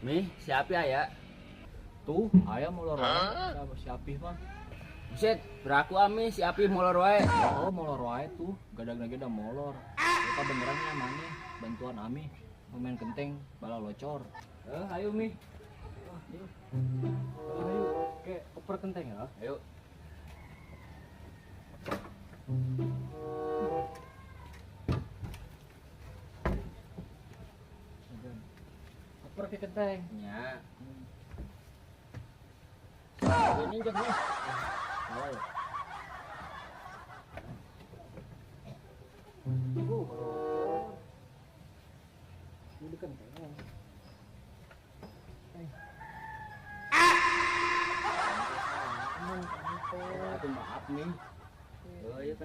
Mih, si Api aya. Tuh, aya molor wae si Api mah. Buset, beraku ami si Api molor wae. Oh, molor wae tuh, gadag lagi da molor. Eta beneran nya maneh bantuan ami. Main kenteng bala locor. Ayo Mi. Ayo. Ayo, ke oper kenteng ya. Ayo. Oper ke kenteng. Nya. Ini jeung nih.